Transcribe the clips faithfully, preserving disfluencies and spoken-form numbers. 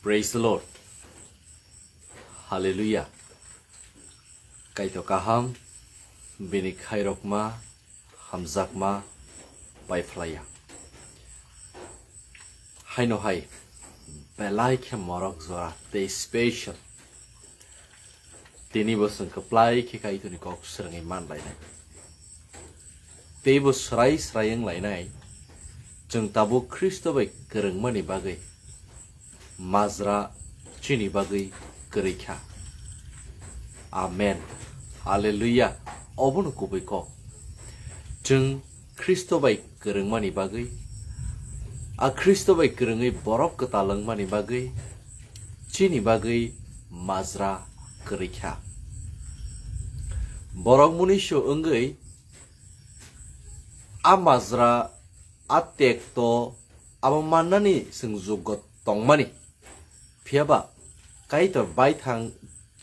Praise the Lord. Hallelujah. Kaitor kaham, bini khairokma, hamjakma, paiphlaiya. Haino hai, belai khe morok jora tei special. Tini bo chwng kwplai khe Kaitorni kok swrwngwi man lainai. Tei bo swrai swrai wng lainai, chwng tabuk Khristo bai kwrwngmani bagwi majra chini bagwi kwrwi kha. Amen. Hallelujah. Obono kubui kok. Chwng Khristo bai kwrwngmani bagwi, a Khristo bai kwrwngwi borok kwtal wngmani bagwi, chini bagwi majra kwrwi kha. Borok munisu wngwi a majra, a tekto abo mannani chwng jukgo tongmani. Phiya ba Kaitor baithang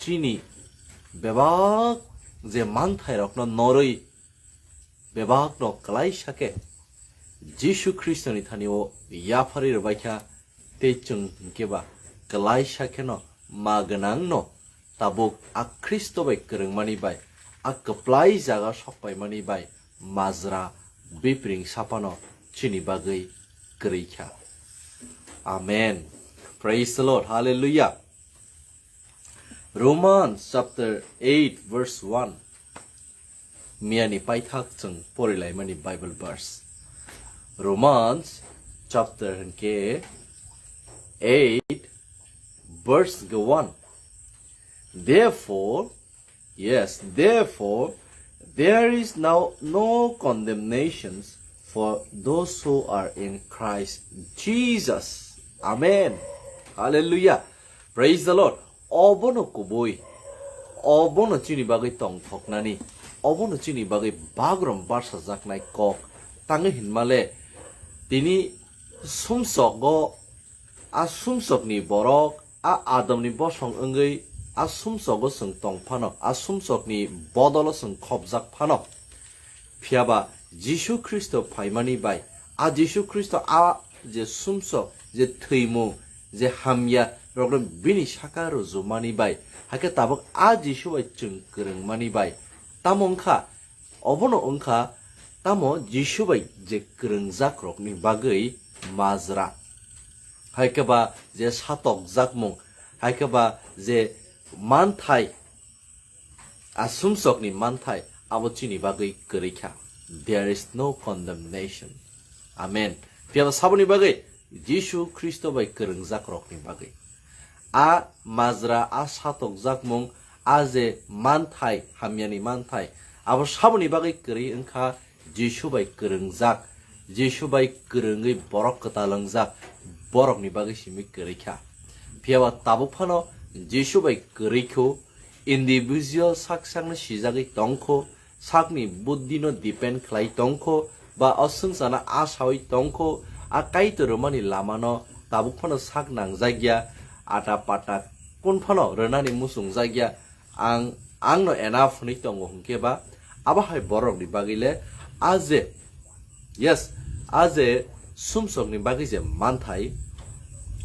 chini bebak je manthairokno norwi bebakno kwlaisa khe Jisu Khristoni thani-o yapharwi rwbaikha, tei chwng hinkhe ba kwlaisa kheno ma gwnangno tabuk a Khristo bai kwrwngmani bai, a kwplai jaga sokpaimani bai majra bipring sapano chini bagwi kwrwi kha. Amen. Praise the Lord. Hallelujah. Romans chapter eight verse one. Miyani paithak chwng porilaimani Bible verse. Romans chapter hinkhe eight verse one. Therefore, yes, therefore, there is now no condemnation for those who are in Christ Jesus. Amen. Hallelujah. Praise the Lord. Obono kubui. Obono chini bagwi tongthoknani. Obono chini bagwi bagrom barsajaknai kok. Tangwi hinmale tini sumsogo, a sumsokni borok, a Adamni bosong wngwi a sumsogo chwng tong phano, a sumsokni bodolo chwng khopjak phano. Phiya ba Jisu Khristo phaimani bai, a Jisu Khristo a je sumsok, je thwimung, je hamya rokno bini saka rujumani bai, hakhe tabuk a Jisu bai chwng kwrwngmani bai. Tamo wngkha, obono wngkha, tamo Jisu bai je kwrwngjak rokni bagwi majra. Hai khe ba je satokjakmung, hai khe ba je manthai, a sumsokni manthai abo chini bagwi kwrwi kha. There is no condemnation. Amen. Phiya ba saboni bagwi? Jisu Khristo bai kwrwngjak rokni bagwi. A majra, a satokjakmung, a je manthai, hamyani manthai, abo saboni bagwi kwrwi wngkha? Jisu bai kwrwngjak, Jisu bai kwrwngwi borok kwtal wngjak, borokni bagwi simi kwrwi kha. Phiya ba tabuk phano Jisu bai kwrwi kho, individual sak sakno sijagwi tong kho, sakni buddhino depend khlai tong kho, ba o swngcharno asaui tong kho, a Kaitor rwmani lamano tabuk phano sak nangjak ya, ata pata kun phano rwnani muchungjak ya, ang, angno enough hwnwi tongo hwnkhe ba, abo hai borokni bagwi le a je, yes, a je sumsokni bagwi je manthai,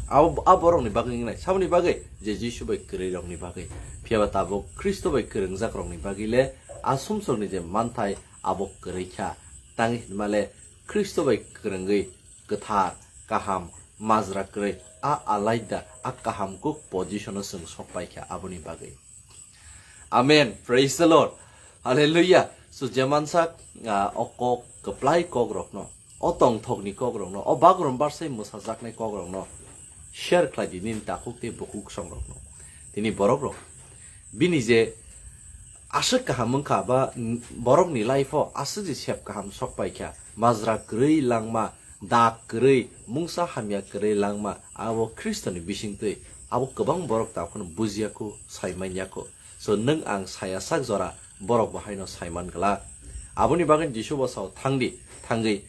abo, a borokni bagwi wngnai, saboni bagwi je Jisu bai kwrwi rokni bagwi, phiya ba tabuk Khristo bai kwrwngjak rokni bagwi le a sumsokni je manthai abo kwrwi kha, tangwi hinmale Khristo bai kwrwngwi kwthar, kaham, majra kwrwi, a alaida, a kaham kuk position-o chwng sok pai kha aboni bagwi. Amen. Praise the Lord. Hallelujah. So, je mansak, ah, o kok, kwplai kok rokno, o tongthokni kok rokno, o bagrom barsai mwsajaknai kok rokno share khlai di nini takhuk tei bukhuk song rokno. Tini borok rok bini je aswk kaham wngkha ba, n-, borokni life-o aswk je sep kaham sok pai kha, majra kwrwi langma, dak kwrwi, mungsa hamya kwrwi langma, abo Khristoni bisingtwi abo kwbang borok takhwno bujiya kho, sai manya kho. So, nwng ang saya sak jora borok bo haino sai man glak. Aboni bagwi Jisu bo sao, "Thang di, thangwi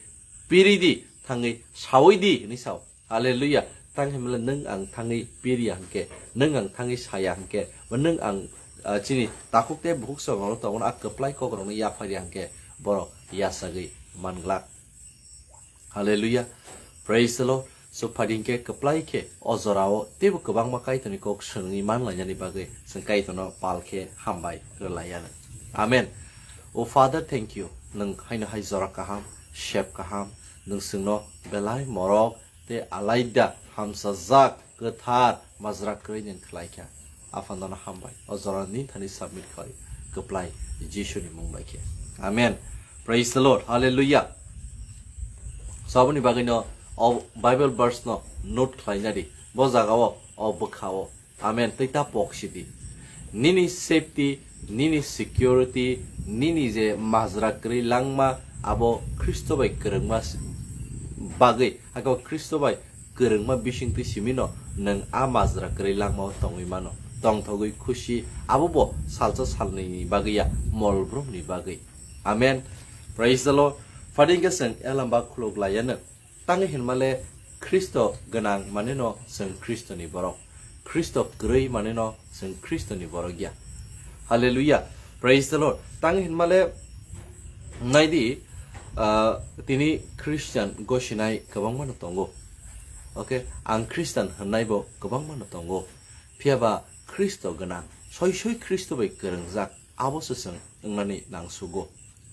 piri di, thangwi saui di," hwnwi sao. Hallelujah. Tang himle nwng ang thangwi piriya hwnkhe, nwng ang thangwi saya hwnkhe, ba nwng ang, ah, chini takhuk tei bukhuk songno tongo a kwplai kokrokno yapharya hwnkhe borok yachagwi man glak. Hallelujah. Praise the Lord. So phading khe kwplai khe o jorao teibo kwbangma Kaitorni kok swnwi man lainani bagwi chwng Kaitorno pal khe hambai rwlaiya. Amen. O Father, thank you. Nwng haino hai jora kaham, sep kaham, nwng chwngno belai morok tei alaida hamsajak, kwthar, majra kwrwi nwng khlai kha. Aphano hambai. O jorano nini thani submit khai kwplai Jisuni mung bai khe. Amen. Praise the Lord. Hallelujah. So aboni bagwino o Bible verse no note khlaina di. Bo jagao, o bwkhao. Amen. Tei ta pok sidi. Nini safety, nini security, nini je majra kwrwi langma abo Khristo bai kwrwngma s-, bagwi, hakhe Khristo bai kwrwngma bisingtwi simino nwng a majra kwrwi langmao tongwi mano. Tongthogwi khusi, abo bo salsa salnwini bagwi ya, molbrumni bagwi. Amen. Praise the Lord. Phading khe chwng elamba khuluk laiyano. Tangwi hinmale Khristo gwnang maneno chwng Khristoni borok. Khristo kwrwi maneno chwng Khristoni borok ya. Hallelujah. Praise the Lord. Tangwi hinmale naidi, ah, tini Christian gosinai kwbangmano tongo. Okay, ang Christian hwnnaibo kwbangmano tongo. Phiyaba Khristo gwnang, soi soi Khristo bai kwrwngjak, abo se chwng wngnani nangsugo.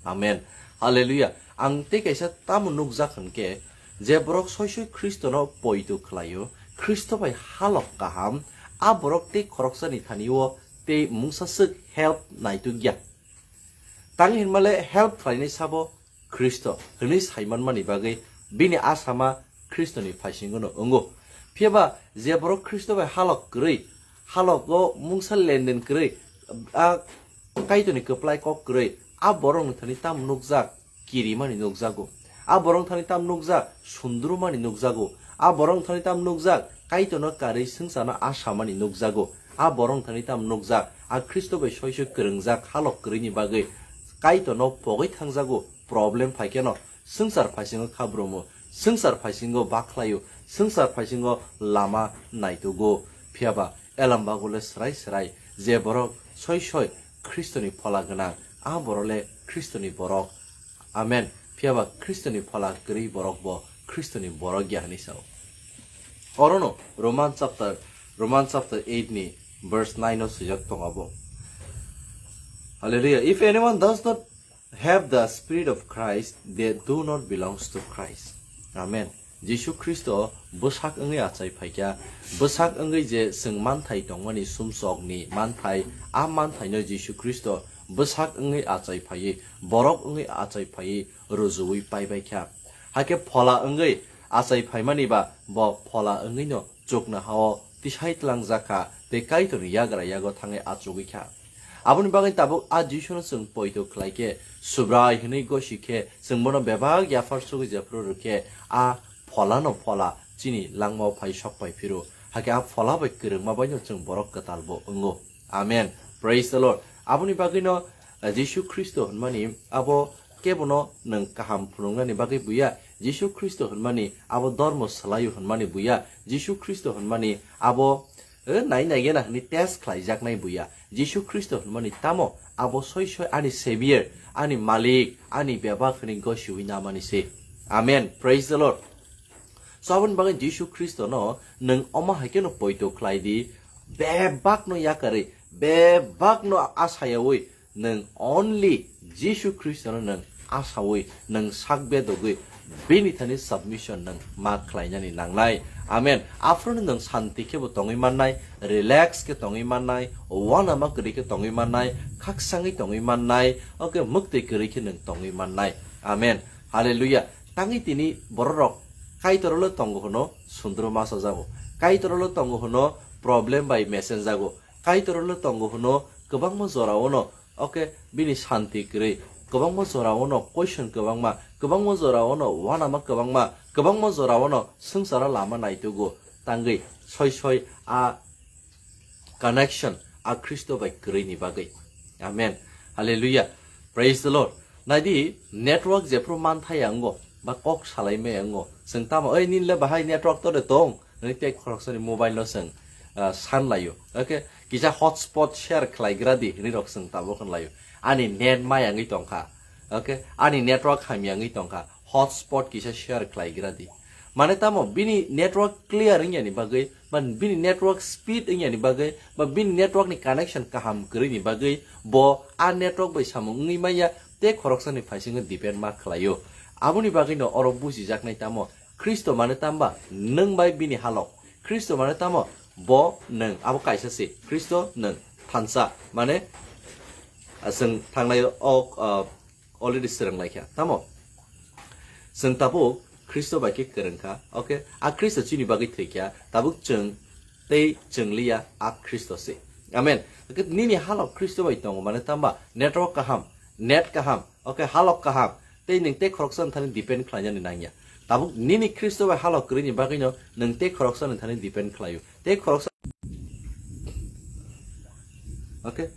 Amen. Hallelujah. Ang tei kaisa tamo nukjak hwnkhe, je borok soi soi Khristono poito khlaio, Khristo bai halok kaham, a borok tei khoroksani thani-o tei mungsa swk help naitukya. Tang hinmale help khlainai sabo Khristo hwnwi saimanmani bagwi bini asama Khristoni phaisingono wngo. Phiyaba je borok Khristo bai halok kwrwi, halogo mungsa lenden kwrwi, a Kaitorni kwplai kok kwrwi, a borokni thani tamo nukjak, kirimani nukjago. A borok thani tamo nukjak, sundrumani nukjago. A borok thani tamo nukjak, Kaitorno karwi swngcharno asamani nukjago. A borok thani tamo nukjak, a Khristo bai soi soi kwrwngjak halok kwrwini bagwi Kaitorno pogwi thangjago. Problem phaikheno swngchar phaisingo khabromo, swngchar phaisingo bakhlaio, swngchar phaisingo lama naitugo. Phiyaba elambagole swrai swrai je borok soi soi Khristoni phola gwnang, a borokle Khristoni borok. Amen. Phiyaba Khristoni phola kwrwi borok bo Khristoni borok ya hwnwi sao. Orono Roman chapter, Roman chapter eight ni verse nine o swijak tongo bo. Hallelujah. If anyone does not have the Spirit of Christ, they do not belongs to Christ. Amen. Jisu Khristo bwsak wngwi achai phaikha, bwsak wngwi je chwng manthai tongmani sumsokni manthai, a manthaino Jisu Khristo bwsak wngwi achai phaiwi, borok wngwi achai phaiwi, rujuwi paibaikha. Hakhe phola wngwi achai phaimani ba bo phola wngwino chuknohao tisai tlangjak kha tei Kaitorni yagra yago thangwi achugwi kha. Aboni bagwi tabuk a Jisuno chwng poito khlai khe Subrai hwnwi gosi khe chwng bono bebak yaphar sugwi jephru rw khe a pholano phola chini langmao phai sok pai phiro. Hakhe a phola bai kwrwngma baino chwng borok kwtal bo wngo. Amen. Praise the Lord. Aboni bagwino, eh, Jisu Khristo hwnmani abo kebono nwng kaham phunuknani bagwi buya. Jisu Khristo hwnmani abo dormo swlaio hwnmani buya. Jisu Khristo hwnmani abo, eh, nai nai gena hwnwi test khlaijaknai buya. Jisu Khristo hwnmani tamo abo soi soi ani Savior, ani Malik, ani bebak hwnwi gosiwi namani se. Amen. Praise the Lord. So aboni bagwi Jisu Khristono nwng omo hai kheno poito khlai di, bebakno yakarwi, bebakno asayawi nwng only Jisu Khristono nwng asawi, nwng sak bedogwi bini thani submission nwng ma khlainani nangnai. Amen. Aphuru nwng santi khe bo tongwi mannai, relax khe tongwi mannai, uanama kwrwi khe tongwi mannai, khaksangwi tongwi mannai, oke, mwktwi kwrwi khe nwng tongwi mannai. Amen. Hallelujah. Tangwi tini bororok Kaitorolo tongo hwno sundro masajago. Kaitorolo tongo hwno problem bai mesenjago. Kaitorolo tongo hwno kwbangma joraono, oke, bini santi kwrwi. Kwbangma joraono question kwbangma, kwbangma joraono uanama kwbangma, kwbangma joraono swngcharo lama naitugo. Tangwi soi soi a connection a Khristo bai kwrwini bagwi. Amen. Hallelujah. Praise the Lord. Naidi, network jephru manthai ango, ba kok salai mai ango. Chwng tamo, "Oi, nini le bahai network to de tong?" Hwnwi tei khoroksani mobile no chwng, ah, san laio. Okay? Kisa hotspot share khlai gra di, hwnwi rok chwng tabuk hwn laio. Ani net mai angwi tongkha. Okay? Ani network hamya wngwi tongkha. Hotspot kisa share khlai gra di. Mane tamo bini network clear wngya ni bagwi, ba bini network speed wngya ni bagwi, ba bini network ni connection kaham kwrwi ni bagwi, bo a network bai samung wngwi manya, tei khoroksa ni phaisingo depend ma khlaio. Aboni bagwi no oro bujijaknai tamo, Khristo mane tamba nwng bai bini halok. Khristo mane tamo, bo nwng, abo kaisa se, Khristo nwng, thansa, mane, ah, chwng thangnai o, ah, already swrwng laikha, tamo? Chwng tabuk Khristo bai khe kwrwng kha, okay? A Khristo chini bagwi thwi kha, tabuk chwng tei chwng liya, a Khristo se. Amen. Nini halok Khristo bai tongo, mane tamba network kaham, net kaham, okay, halok kaham, tei nwng tei khoroksa ni thani depend khlainani nangya. Tabuk nini Khristo bai halok kwrwini bagwino nwng tei khoroksa ni thani depend khlaio. Tei khoroksa, okay?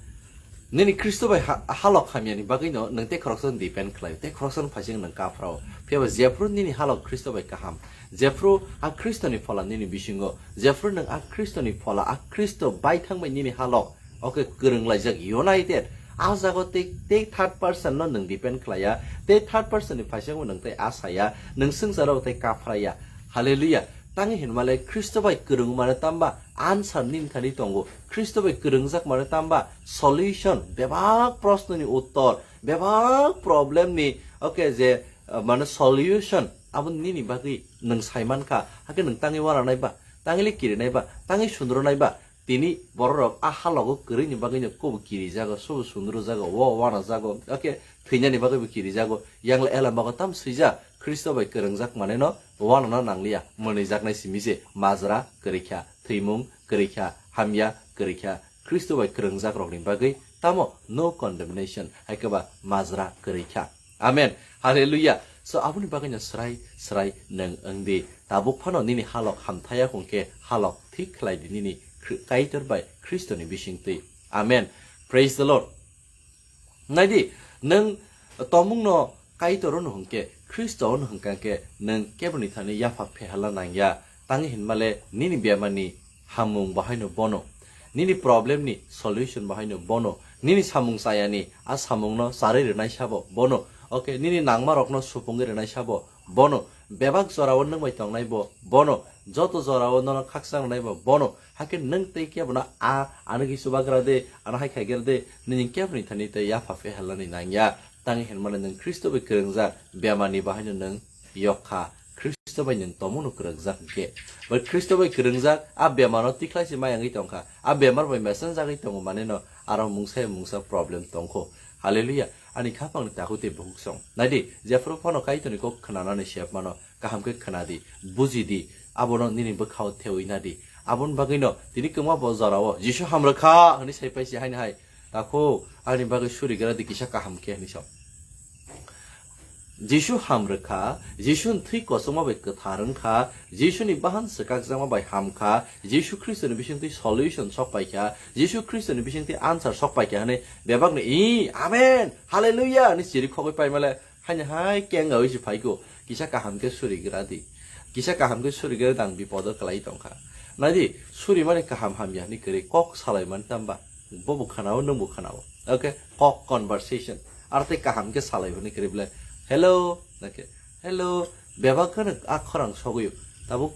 Nini Khristo bai ha-, halok hamyani bagwino nwng tei khoroksa ni depend khlaio. Tei khoroksa ni phaising nwng kaphrao. Phiya ba jephru nini halok Khristo bai kaham, jephru a Khristo ni phola nini bisingo, jephru nwng a Khristo ni phola, a Khristo bai thang bai nini halok, okay, kwrwng laijak, united. A jago tei, tei third person no nwng depend khlaiya, tei third person ni phaisango nwng tei asaya, nwng swngcharo tei kaphraya. Hallelujah. Tangwi hinmale Khristo bai kwrwng mane tamba answer nini thani tongo. Khristo bai kwrwngjak mane tamba solution, bebak proshno ni uttor, bebak problem ni, okay, je, uh, mane solution, abo nini bagwi nwng saimankha, hakhe nwng tangwi wananai ba, tangwi le kirinai ba, tangwi sundronai ba, tini bororok a halogo kwrwini bagwino kobo kirijago, sobo sundrojago, o wanajago, okay, thwinani bagwibo kirijago, yangle ela mago tam swijak, Khristo bai kwrwngjak maneno wanana nangliya, mwnwijaknai simi se majra kwrwikha, thwimung kwrwikha, hamya kwrwikha, Khristo bai kwrwngjakrokni bagwi tamo no condemnation, hai khe ba majra kwrwikha. Amen. Hallelujah. So, aboni bagwino srai srai nwng wng di. Tabuk phano nini halok hamthaya hwnkhe halok thik khlai di nini Khri-, Kaitor bai Khristoni bisingtwi. Amen. Praise the Lord. Naidi, nwng tomungno Kaitor wngno hwnkhe, Khristo wngno hwnkha khe, nwng keboni thani yapha pheharla nangya. Tangwi hinmale nini bemarni hamung bo haino bono, nini problemni solution bo haino bono, nini samung chayani a samungno charwi rwnai sabo bono, okay, nini nangmarokno supungwi rwnai sabo bono, bebak jorao nwng bai tongnai bo bono, joto jorao nono khakchang rwnai bo bono, hakhe nwng tei kebono a, ano khe chubagra de, ano hai khaigra de, nini keboni thani tei yapha pheharlani nangya. Tangwi hinmale nwng Khristo bai kwrwngjak, bemarni bo haino nwng yok kha, Khristo bai nwng tomungno kwrwngjak hwnkhe. Bai Khristo bai kwrwngjak, a bemarno tikhlai se maya wngwi tongkha. A bemar bai mesenjagwi tongo maneno aro mungsa ya mungsa problem tongkho. Hallelujah. Ani khapangni takhuk tei bukhuk song. Naidi, jephru phano Kaitorni kok khnanani sep mano, kaham khe khna di, buji di, abono nini bwkhao thewi na di. Aboni bagwino tini kwma bo jorao, "Jisu hamrwkha," hwnwi sai paisi haino hai. Takhuk, ani bagwi surigra di kisa kaham khe hwnwi sao. Jisu hamrwkha, Jisuni thwi kochokma bai kwthar wngkha, Jisuni bahan swkakjakma bai hamkha, Jisu Khristoni bisingtwi solution sok paikha, Jisu Khristoni bisingtwi answer sok paikha hwnwi bebakno, "Ii, amen, hallelujah," hwnwi chiri khogwi paimale, haino hai kengaui se phaiko, kisa kaham khe surigra di, kisa kaham khe surigra di, ang bipodo kwlai tongkha. Naidi, surimani kaham hamya hwnwi kwrwi kok salaimani tamba? Bobo khwnao, nwngbo khwnao. Okay, kok conversation. Aro tei kaham khe salai hwnwi kwrwi bwle, "Hello," nake, "Hello." Bebak kheno a khorang sogwi o. Tabuk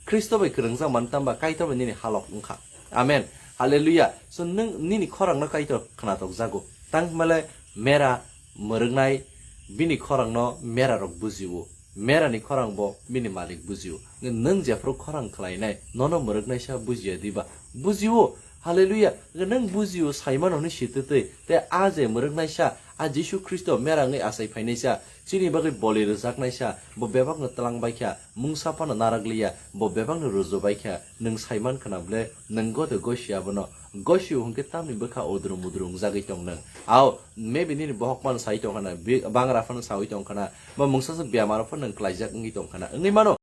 Khristo bai kwrwngjak mani tamba Kaitor bai nini halok wngkha. Amen. Hallelujah. So nwng nini khorangno Kaitor khnatok jago. Tang hwnmale mera mwrwknai bini khorangno merarok buji-o. Merani khorang bo bini malik buji-o. Nwng jephru khorang khlainai, nono mwrwknaisa bujiya diba? Buji-o. Hallelujah. Nwng buji-o, saimano hwnwi sitwtwi. Tei a je mwrwknaisa, a Jisu Khristo mera wngwi achai phainaisa, chini bagwi boli rwjaknaisa, bo bebakno twlang baikha, mungsa phano narak liya, bo bebakno ruju baikha. Nwng saiman khna ble, nwng gode gosi abono. Gosi hwnkhe tamni bwkha udrum udrum wngjagwi tong nwng. Ao, maybe nini bohok phano sai tong khna, bi-, bangra phano saui tong khna, ba mungsa se bemar phano nwng klaijak wngwi tong khna. Wngwi mano,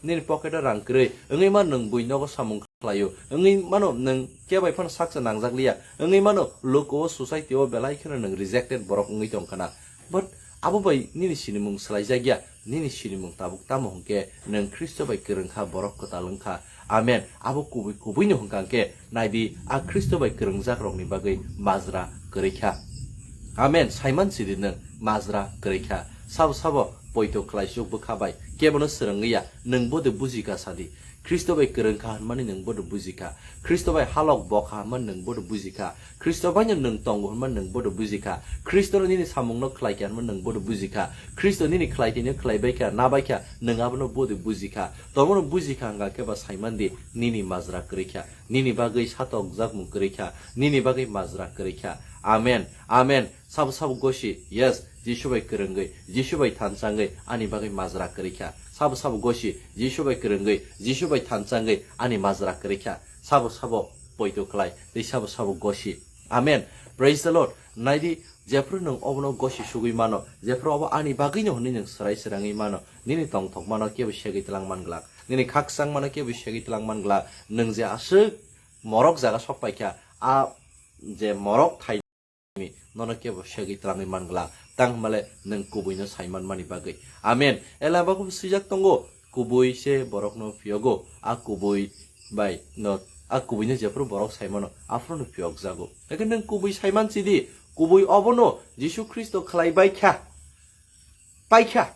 nini pocket o rang kwrwi, wngwi mano nwng bui nogo samung khlaio, wngwi mano nwng kebai phano saksa nangjak liya, wngwi mano luku o society o belai kheno nwng rejected borok wngwi tong khna. But abo bai nini sinimung swlaijakya, nini sinimung tabuk tamo hwnkhe nwng Khristo bai kwrwng kha, borok kwtal wng kha. Amen. Abo kubui kubuino hwnkha hwnkhe naidi, a Khristo bai kwrwngjakrokni bagwi majra kwrwi kha. Amen. Saiman sidi nwng majra kwrwi kha. Sabo sabo poito khlaisuk bwkha bai Kebono swrwngwi ya, nwng bodo bujikha sadi. Khristo bai kwrwngkha hwnmani nwng bodo bujikha. Khristo bai halok bokha hwnmani nwng bodo bujikha. Khristo baino nwng tongo hwnmani nwng bodo bujikha. Khristono nini samungno khlaikha hwnmani nwng bodo bujikha. Khristo nini khlaitino khlaibaikha, nabaikha, nwng abono bodo bujikha. Tomono bujikha hwnkha khe ba saimandi nini majra kwrwikha. Nini bagwi satokjakmung kwrwikha. Nini bagwi majra kwrwikha. Amen. Amen. Sabo sabo gosi, yes, Jisu bai kwrwngwi, Jisu bai thanchangwi ani bagwi majra kwrwikha. Sabo sabo gosi, Jisu bai kwrwngwi, Jisu bai thanchangwi ani majra kwrwikha. Sabo sabo poito khlai, tei sabo sabo gosi. Amen. Praise the Lord. Naidi, jephru nwng obono gosi sugwi mano, jephru obo ani bagwino hwnwi nwng swrai swrangwi mano, nini tongthokmano kebo segwi tlang man glak, nini khakchangmano kebo segwi tlang man glak, nwng je aswk morok jaga sok paikha, a je morok thai nono kebo segwi twlangwi man glak, tang hwnmale nwng kubuino sai manmani bagwi. Amen. Elai bagwi swijak tongo, kubui se borokno phiyogo, a kubui bai no, a kubuino jephru borok sai mano, aphruno phiyokjago. Haikhe nwng kubui sai man sidi, kubui obono Jisu Khristo khlai baikha. Paikha,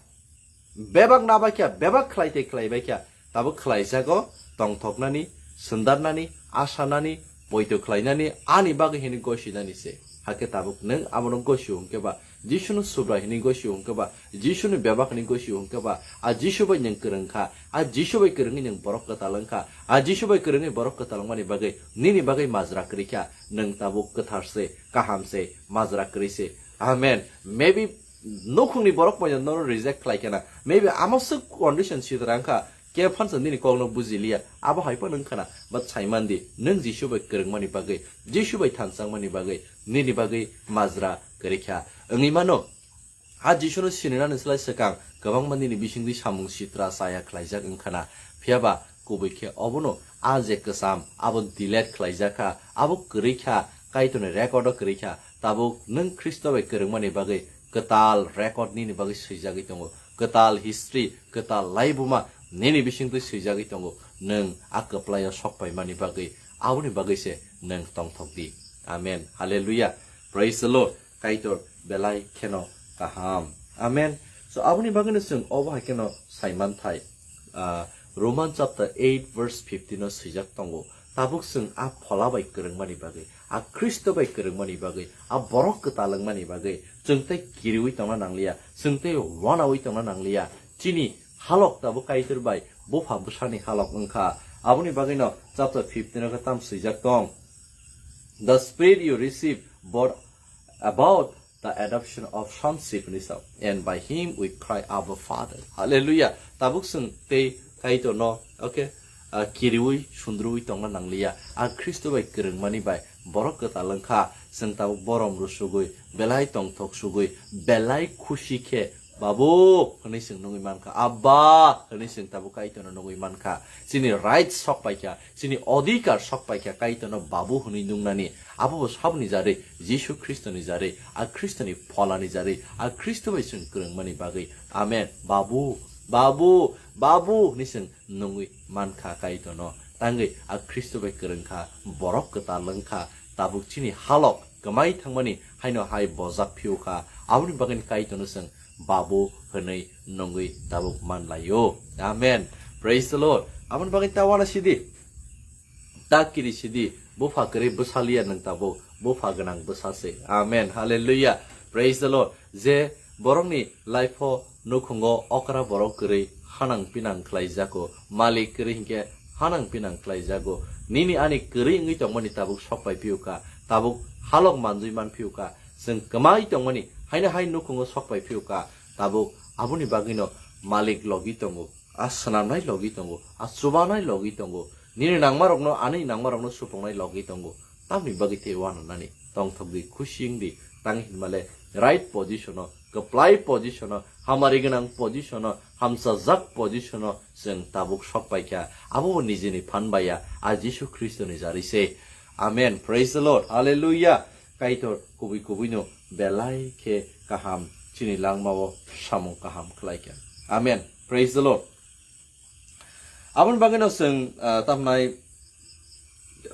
bebak nabaikha, bebak khlai tei khlaibaikha, tabuk khlaijago, tongthoknani, swndarnani, asanani, poito khlainani, ani bagwi hwnwi gosinani se. Hakhe tabuk nwng abono gosio hwnkhe ba, Jisuno Subrai hwnwi gosio hwnkhe ba, Jisuni bebak hwnwi gosio hwnkhe ba, a Jisu bai nwng kwrwngkha, a Jisu bai kwrwngwi nwng borok kwtal wngkha, a Jisu bai kwrwngwi borok kwtal wngmani bagwi nini bagwi majra kwrwikha, nwng tabuk kwthar se, kaham se, majra kwrwi se. Amen. Maybe nukhungni borok bai nono reject khlai khana. Maybe amo swk condition sitra wngkha, khe phansa nini kokno bujiliya. Abo hai phano wngkhana, but saimandi, nwng Jisu bai kwrwngmani bagwi, Jisu bai thanchangmani bagwi, nini bagwi majra kwrwikha. Wngwi mano, a Jisuno sininani slai swkang kwbangma nini bisingtwi samung sitra chaya khlaijak wngkhana. Phiyaba kubui khe obono a je kwcham, abo delete khlaijakha, abo kwrwikha, Kaitorni record-o kwrwikha. Tabuk nwng Khristo bai kwrwngmani bagwi kwtal record nini bagwi swijagwi tongo, kwtal history, kwtal laibuma nini bisingtwi swijagwi tongo. Nwng a kwplaio sok paimani bagwi, aboni bagwi se nwng tongthok di. Amen. Hallelujah. Praise the Lord. Kaitor belai kheno kaham. Amen. So, aboni bagwino chwng obo hai kheno saimanthai, ah, Roman chapter eight verse fifteen o swijak tongo. Tabuk chwng a phola bai kwrwngmani bagwi, a Khristo bai kwrwngmani bagwi, a borok kwtal wngmani bagwi chwng tei kiriwi tongna nangliya, chwng tei wanawi tongna nangliya. Chini halok tabuk Kaitor bai bupha bwsani halok wngkha. Aboni bagwino chapter fifteen o khe tam swijak tong. The Spirit you receive brought about the adoption of sonship hwnwi sao, and by him we cry, "Abba, Father." Hallelujah. Tabuk chwng tei Kaitorno, okay, ah, kiriwi sundruwi tongna nangliya. A Khristo bai kwrwngmani bai borok kwtal wngkha. Chwng tabuk borom rwsugwi belai tongthok sugwi belai khusi khe, "Babu," hwnwi chwng nungwi mankha, "Abba," hwnwi chwng tabuk Kaitorno nungwi mankha. Chini right sok paikha, chini odhikar sok paikha Kaitorno Babu hwnwi nungnani. Abo bo saboni jarwi, Jisu Khristoni jarwi, a Khristoni pholani jarwi, a Khristo bai chwng kwrwngmani bagwi. Amen. "Babu, Babu, Babu," hwnwi chwng nungwi mankha Kaitorno. Tangwi a Khristo bai kwrwngkha, borok kwtal wngkha, tabuk chini halok kwmai thangmani haino hai bojak phiyokha. Aboni bagwino Kaitorno chwng Babu hwnwi nungwi tabuk manlaio. Amen. Praise the Lord. Aboni bagwi ta wana sidi. Ta kiri sidi. Bupha kwrwi bwsaliya nwng tabuk. Bupha gwnang bwsa se. Amen. Hallelujah. Praise the Lord. Je borokni life-o nukhungo okra borok kwrwi hanang pinang khlaijago. Malik kwrwi hinkhe hanang pinang khlaijago. Nini ani kwrwi wngwi tongmani tabuk sok pai phiyokha. Tabuk halok manjwi man phiyokha. Chwng kwmai tongmani haino hai nukhungo sok pai phiyokha. Tabuk aboni bagwino malik logi tongo, a swnamnai logi tongo, a chubanai logi tongo, nini nangmarokno, ani nangmarokno supungnai logi tongo. Tamni bagwi tei uananani tongthok di, khusi wng di, tang hinmale right position-o, kwplai position-o, hamari gwnang position-o, hamchajak position-o chwng tabuk sok paikha. Abo bo nijini phan baiya, a Jisu Khristoni jarwi se. Amen. Praise the Lord. Hallelujah. Kaitor kubui kubuino belai khe kaham chini langmao samung kaham khlaikha. Amen. Praise the Lord. Aboni bagwino chwng, ah, tamnai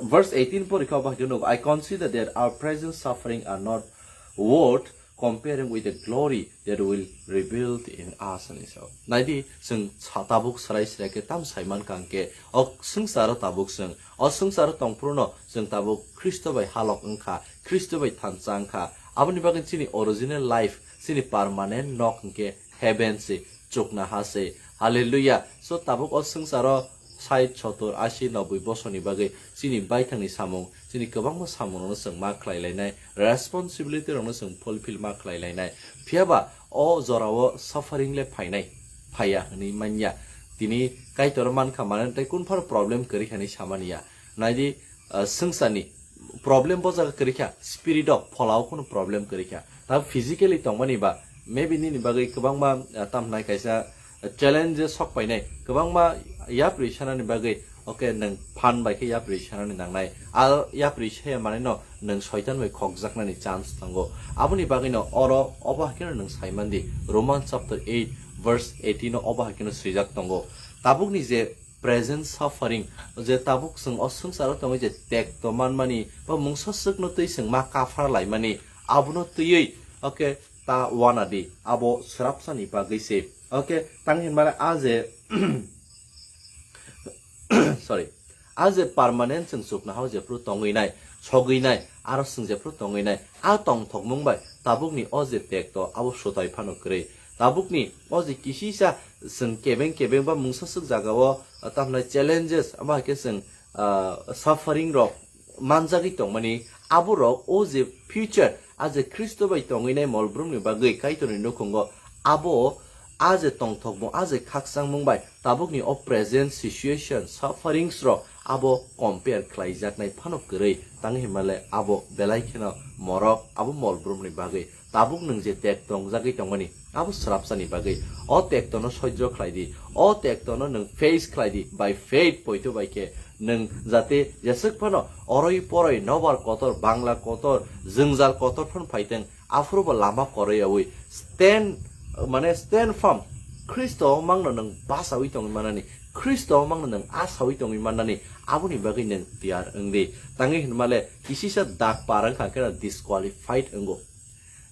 verse eighteen porikha, bahai khe nugo, "I consider that our present suffering are not worth comparing with the glory that will revealed in us, hinwi sao. Naidi, chwng sa-, tabuk swrai swrai khe tam saiman kang khe, o swngcharo tabuk chwng, o swngcharo tongphuru no chwng tabuk Khristo bai halok wngkha, Khristo bai thansa wngkha. Aboni bagwi chini original life, chini permanent nok hwnkhe heaven se, chukna ha se. Hallelujah. So tabuk o swngcharo sait, sotor, asi, noboi bosorni bagwi chini baithangni samung, chini kwbangma samungrokno chwng ma khlai lainai, responsibility rokno chwng fulfill ma khlai lainai. Phiyaba o jorao suffering le phainai, phaiya hwnwi manya. Tini Kaitor mankha mane tei kun phano problem kwrwi kha hinwi samani ya. Naidi, ah, swngcharni problem bo jaga kwrwi kha, spirit o pholao kunu problem kwrwi kha. Ta physically tongmani ba, maybe nini bagwi kwbangma, ah, tam hwnai kaisa challenges sok painai, kwbangma yapri sanani bagwi, okay, nwng phan bai khe yapri sanani nangnai. A yapri saya manwi no nwng soitan bai khokjaknani chance tongo. Aboni bagwi no oro obo hai kheno nwng sai mandi, Romans chapter eight verse eighteen o obo hai kheno swijak tongo. Tabukni je present suffering, je tabuk chwng o swngcharo tongwi je tekto manmani, ba mungsa swkno twi chwng ma kaphar laimani, abono twiwi, okay, ta wana di, abo swrapsani bagwi se. Okay, tang hinmale a je, sorry, a je permanent chwng chukna hao jephru tongwi nai, sogwi nai, aro chwng jephru tongwi nai, a tongthokmung bai tabukni o je tekto abo swtai phano kwrwi. Tabukni o je kisisa chwng kebeng kebeng ba mungsa swk jagao, ah, tamhnai challenges, abo hai khe chwng, ah, suffering rok manjagwi tongmani, aborok o je future, a je Khristo bai tongwi nai molbrumni bagwi Kaitorni nukhungo, abo a je tongthokmung, a je khakchangmung bai tabukni o present situation, sufferings rok abo compare khlaijaknai phano kwrwi, tang hinmale abo belai kheno morok, abo molbrumni bagwi. Tabuk nwng je tek tongjagwi tongmani, abo swrapsani bagwi. O tektono sojjo khlai di, o tektono nwng face khlai di, by faith poito bai khe. Nwng jate jeswk phano oroi poroi nobar kotor, bangla kotor, jwngjal kotor phano phaiteng, aphuru bo lama koroi yaui stand, mane stand firm. Khristo mangno nwng basaui tongwi manani, Khristo mangno nwng asaui tongwi manani, aboni bagwi nwng tiyar wng di. Tangwi hinmale kisisa dak par wngkha khe disqualified wngo.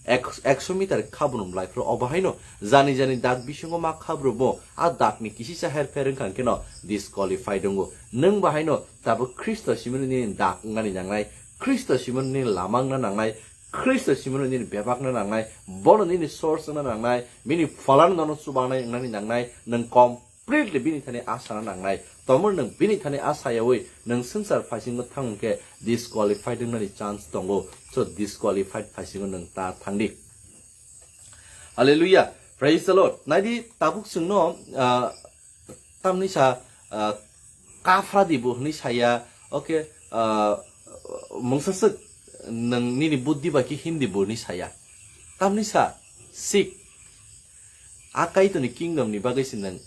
Ek-, ekso meter khabrum lai phuru obo haino jani jani dak bisingo ma khabrumo, a dakni kisisa herpher wngkha khe no disqualified wngo. Nwng bo haino tabuk Khristo simino nini dak wngnani nangnai, Khristo simino nini lama wngna nangnai, Khristo simino nini bebak wngna nangnai, bono nini source wngna nangnai, bini pholano nono chubanai wngnani nangnai, nwng kom completely bini thani asana nangnai. Tomor nwng bini thani asayaui nwng swngchar phaisingo thang hwnkhe disqualified wngnani chance tongo. So disqualified phaisingo nwng ta thangdi. Hallelujah. Praise the Lord. Naidi tabuk chwngno, ah, tamni sa, ah, kafra di bo hwnwi saya, okay, ah, mungsa swk nwng nini buddhi bai khe hindi bo hwnwi saya. Tamni sa sik. A Kaitorni kingdom ni bagwi se nwng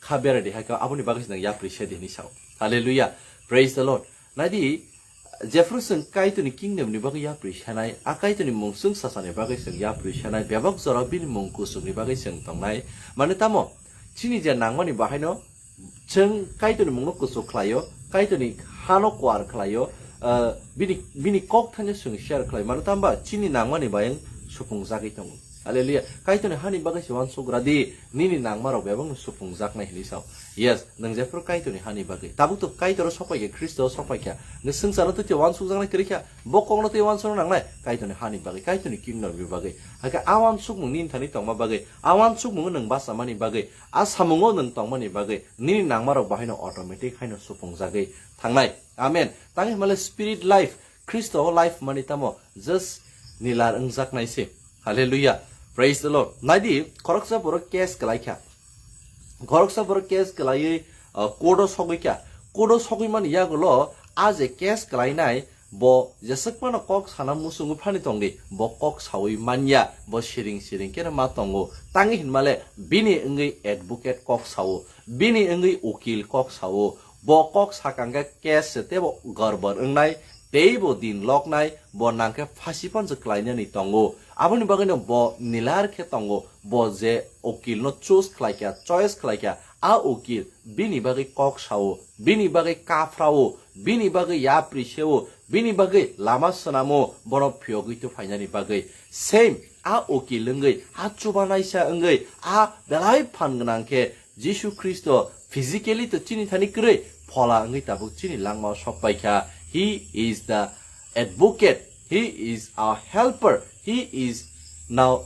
kha bera di hai khe, aboni bagwi se nwng yapri se di hinwi sao. Hallelujah. Praise the Lord. Naidi, jephru chwng Kaitorni kingdom ni bagwi yapri sanai, a Kaitorni mung chwng sasani bagwi chwng yapri sanai, bebak jora bini mung kusuk ni bagwi chwng tongnai. Mane tamo, chini je nangmani bahaino chwng Kaitorni mungno kuchuk khlaio, Kaitorni hano kuar khlaio, ah, bini, bini kok thaino chwng share khlai mano, tamba chini nangmani bayang supungjagwi tongo. Hallelujah. Kaitorni hani bagwi se uansuk radi, nini nangmarok bebakno supungjaknai hinwi sao. Yes, nwng jephru Kaitorni hani bagwi. Tabuk to Kaitor sokpaikha, Khristo sokpaikha. Nwng swngcharo twi uansukjaknai kwrwikha, bo kokno twi uansukna nangnai, Kaitorni hani bagwi, Kaitorni kingdom ni bagwi. Hakhe a uansukmung nini thani tongma bagwi, a uansukmung nwng bachamani bagwi, a samungo nwng tongmani bagwi nini nangmarok bahaino automatic haino supungjagwi thangnai. Amen. Tangwi hwnmale spirit life, Khristo o life mani tamo just nilar wngjaknai se. Hallelujah. Praise the Lord. Naidi, khoroksa borok case kwlaikha. Khoroksa borok case kwlaiwi, uh, court o sogwikha. Court o sogwi mani yagulo a je case kwlainai, bo jeswk phano kok sana muchungo phani tongdi, bo kok saui manya, bo siring siring khe ma tongo. Tangwi hinmale bini wngwi advocate kok sao, bini wngwi ukil kok sao, bo kok sakang khe case se teibo gorbor wngnai, teibo din loknai, bo nangkhe phasi phano se klainani tongo. Aboni bagwino bo nilar khe tongo, bo je ukil no choose khlaikha, choice khlaikha, a ukil bini bagwi kok sao, bini bagwi kaphrao, bini bagwi yapri seo, bini bagwi lama swnamo, bono phiyogwi tuphainani bagwi. Same A ukil wngwi, a chubanaisa wngwi, a belai phan gwnang khe Jisu Khristo physically to chini thani kwrwi, phola wngwi tabuk chini langmao sok paikha. He is the advocate, he is our helper, he is now,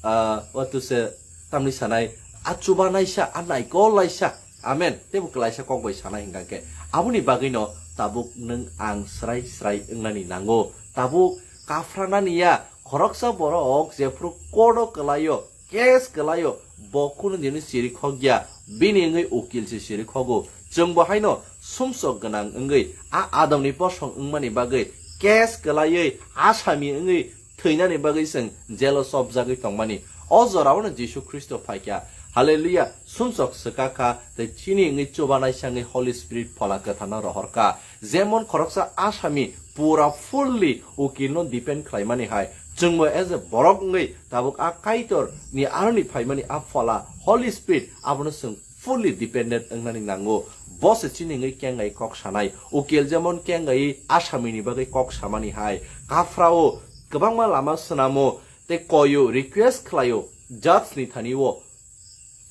uh, what to say, tamni sanai, a chubanaisa, a naikolaisa. Amen. Teibo kwlaisa kok bai sanai hingka khe, aboni bagwino tabuk nwng ang srai srai wngnani nango. Tabuk kaphrana niya, khoroksa borok jephru kodo kwlaio, case kwlaio, bo kunu dini siri khokya, bini wngwi ukil se siri khogo. Chwngbo haino sumsok gwnang wngwi a Adamni bosong wngmani bagwi case kwlaiwi asami wngwi thwinani bagwi chwng jelo chopjagwi tongmani. O jorao no Jisu Khristo phaikha. Hallelujah. Sumsok swkakha tei chini wngwi chubanaisa wngwi Holy Spirit phola kwtharno rohorkha. Jemon khoroksa asami pura fully ukilno depend khlaimani hai, chwngbo as a borok wngwi tabuk a Kaitor ni aroni phaimani a phola Holy Spirit abono chwng fully dependent wngnani nango. Bo se chini wngwi kengai kok sanai. Ukil jemon kengai asami ni bagwi kok samani hai, kaphrao, kwbangma lama swnamo tei koyo, request khlaio judge ni thani o.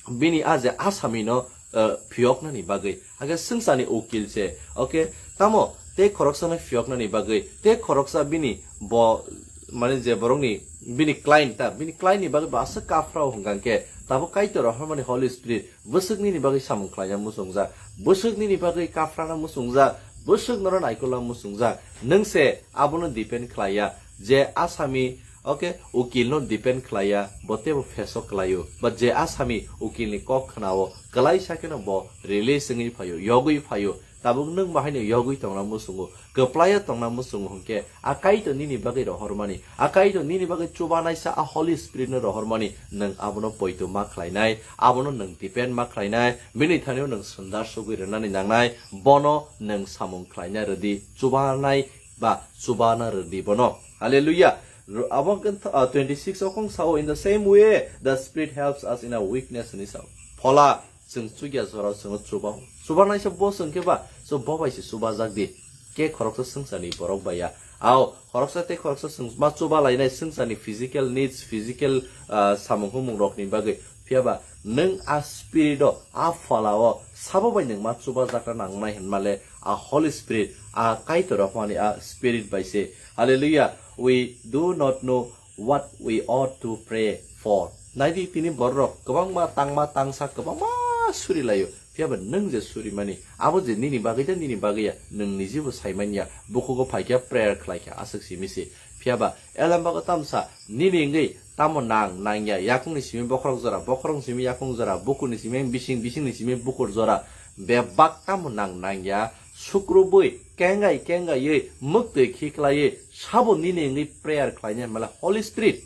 Bini a je asami no, eh, phiyoknani bagwi. Hakhe swngcharni ukil se, okay, tamo tei khoroksa no phiyoknani bagwi, tei khoroksa bini bo, mane je borokni, bini client ta, bini client ni bagwi bo aswk kaphrao hwnkha khe, tabuk Kaitor rohormani Holy Spirit bwswk nini bagwi samung khlaina muchungjak, bwswk nini bagwi kaphrana muchungjak, bwswk nono naikolna muchungjak, nwng se abono depend khlaiya je asami, okay, ukil no depend khlaiya, bo teibo face o kwlaio. But je asami ukil ni kok khwnao, kwlaisa kheno bo release wngwi phaio, yogwi phaio. Tabuk nwng bahaino yogwi tongna muchungo, kwplaio tongna muchungo hwnkhe, a Kaitor nini bagwi rohormani, a Kaitor nini bagwi chubanaisa a Holy Spirit no rohormani, nwng abono poito ma khlainai, abono nwng depend ma khlainai, bini thanio nwng sundar sugwi rwnani nangnai, bono nwng samung khlaina rwdi, chubanai ba chubana rwdi bono. Hallelujah. Ro-, abo khe th-, ah, twenty six o kong sao, "In the same way, the Spirit helps us in our weakness," hwnwi sao. Phola, chwng chukya jorao chwngno chubao. Chubanaisa bo chwng khe ba, so bo bai se chubajak di. Ke khoroksa swngcharni borok bai ya. Ao, khoroksa tei khoroksa chwng ma chuba lainai swngcharni physical needs, physical, ah, samung humung rokni bagwi. Phiya ba, nwng a Spirit o, a phola o, sabo bai nwng ma chubajakna nangnai hwnmale, a Holy Spirit, a Kaitor rohormani a Spirit bai se. Hallelujah. We do not know what we ought to pray for. Naidi tini borok kwbangma tangma tangsa kwbangma suri laio. Phiya ba nwng je suri mani, abo je nini bagwi da nini bagwi ya, nwng niji bo sai manya. Bukhugo phaikha prayer khlaikha aswk simi se. Phiya ba elam bago tamsa nini wngwi tamo nang nangya, yakungni simi bokhorok jora, bokhorokni simi yakung jora, bukurni simi bising, bisingni simi bukur jora, bebak tamo nang nangya, sukrubwi kengai kengaiwi mwktwi khiklaiwi sabo nini wngwi prayer khlainai hwnmale Holy Spirit,